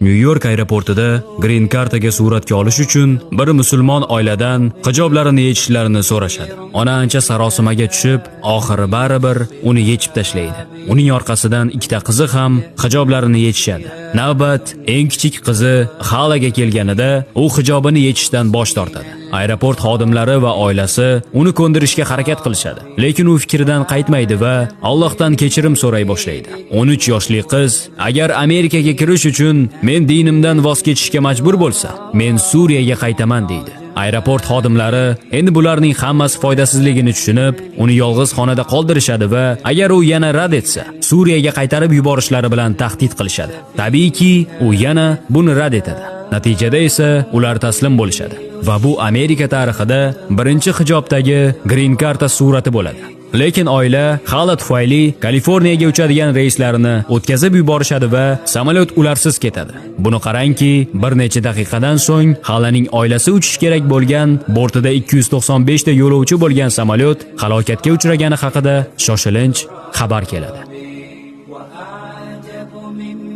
Nyu-York aeroportida green kartaga suratga olish uchun bir musulmon oiladan hijoblarini yechishlarini so'rashadi. Ona ancha sarosimaga tushib, oxiri baribir uni yechib tashlaydi. Uning orqasidan ikkita qizi ham hijoblarini yechishadi. Navbat eng kichik qizi Xalaga kelganida u hijobini yechishdan bosh tortadi. Aeroport xodimlari va oilasi uni ko'ndirishga harakat qilishadi. Lekin u fikridan qaytmaydi va Allohdan kechirim so'ray boshlaydi. 13 yoshli qiz, agar Amerikaga kirish uchun men dinimdan voz kechishga majbur bo'lsam, men Suriyaga qaytaman, deydi. Aeroport xodimlari endi bularning hammasi foydasizligini tushunib, uni yolg'iz xonada qoldirishadi va agar u yana rad etsa, Suriyaga qaytarib yuborishlari bilan tahdid qilishadi. Tabiiyki, u yana buni rad etadi. Natijada esa ular taslim bo'lishadi va bu Amerika tarixida birinchi hijobdagi green karta surati bo'ladi. Lekin oila Hala tufayli Kaliforniyaga uchadigan reyslarini o'tkazib yuborishadi va samolyot ularsiz ketadi. Buni qarangki, bir necha daqiqadan so'ng Halaning oilasi uchish kerak bo'lgan bortida 295 ta yo'lovchi bo'lgan samolyot halokatga uchragani haqida shoshilinch xabar keladi. وأعجب من